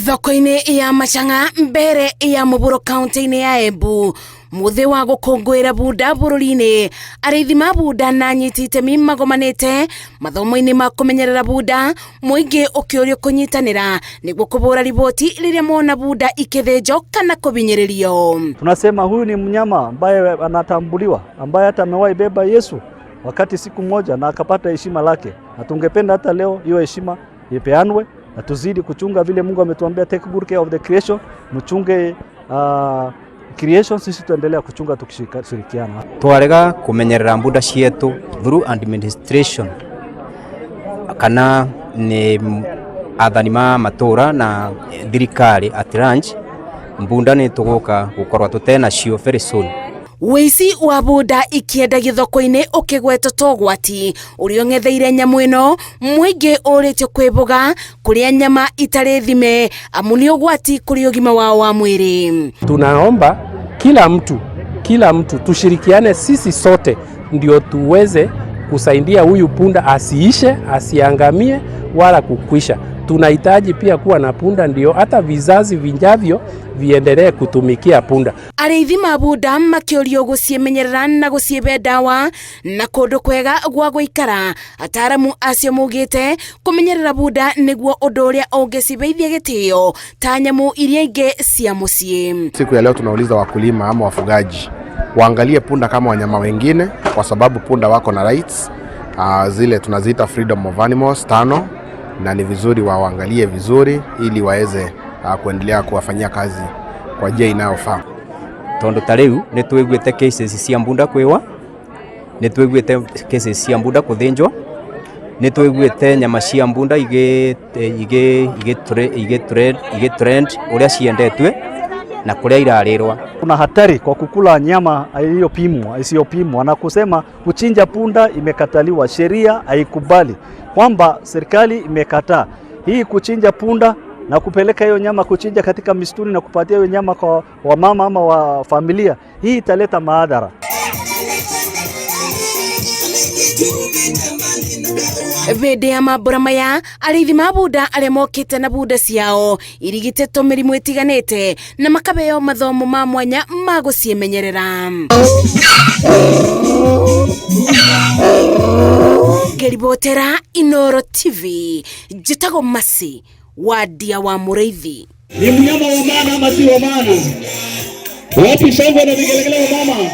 Thoko-inĩ ya Machang'a mbere ya mũburo kaunti-inĩ ya Embu, muthĩ wa gũkũngũĩra bunda bũrũri-inĩ, arĩithi ma bunda na anyiti itemi magomanĩte mathomo-inĩ ma kũmenyerera bunda, mũingĩ ũkĩũrio kũnyitanĩra nĩguo kũbũra riboti rĩrĩa mona bunda ikĩthĩnjwo kana kũbinyĩrĩrio. Tunasema huyu ni mnyama ambaye anatambuliwa, ambaye hata amewahi beba Yesu wakati siku moja na akapata heshima lake, na tungependa hata leo hiyo heshima ipeanwe na tuzidi kuchunga vile Mungu ametuambia, take good care of the creation, mchunge creation. Sisi tuendelea kuchunga tukishirikiana. Twarega kumenyerera mbunda cietu through administration kana ni athani ma matura na thirikari at large, mbunda ni tuguka gukorwa tutenacio very soon. Wĩici wa bunda ikĩendagio thoko-inĩ ũkĩgwetwo ta ũgwati ũrĩa ũng'etheire nyamũ ĩno, mũingĩ ũrĩtio kwĩbũga kũrĩa nyama itarĩ thime amu nĩ ũgwati kũrĩ ũgima wao wa mwĩrĩ. Tunaomba kila mtu tushirikiane sisi sote ndio tuweze kusaidia huyu punda asiishe, asiangamie wala kukwisha. Tunahitaji pia kuwa na punda ndio hata vizazi vijavyo viendelee kutumikia punda. Arĩithi ma bunda makĩũrio gũciĩmenyerera na gũciĩbe ndawa na kũndũ kwega gwa gũikara. Ataramu acio maugĩte kũmenyerera bunda nĩguo ũndũ ũrĩa ũngĩcibeithia gĩtĩo ta nyamũ iria ingĩ cia mũciĩ. Siku ya leo tunauliza wakulima ama wafugaji waangalie punda kama wanyama wengine, kwa sababu punda wako na rights zile tunaziita freedom of animals 5, na ni vizuri waangalie vizuri ili waweze kuendelea kuwafanyia kazi kwa njia inayofaa. Tondu ta riu ni twiguite cases cia mbunda kwiwa, ni twiguite cases cia mbunda kuthinjwo, ni twiguite nyama cia mbunda igi trend uria ciendetwe na kuria irarirwa. Kuna hatari kwa kukula nyama iliyopimwa isiyopimwa, na kusema kuchinja punda imekataliwa, sheria haikubali, kwamba serikali imekataa hii kuchinja punda na kupeleka hiyo nyama kuchinja katika misituni na kupatia hiyo nyama kwa wamama ama wa familia, hii italeta madhara. Hĩndĩ ya mambura maya, arĩithi ma bunda arĩa mokĩte na bunda ciao irigitĩtwo mĩrimũ ĩtiganĩte na makabeo mathomo ma mwanya ma gũciĩmenyerera. Ngĩribotera Inoro TV, njĩtagwo Masi Wadia wa Mũrĩithi. Ni mnyama wa maana ama si wa maana? Wapi shangwe na vigelegele wa mama?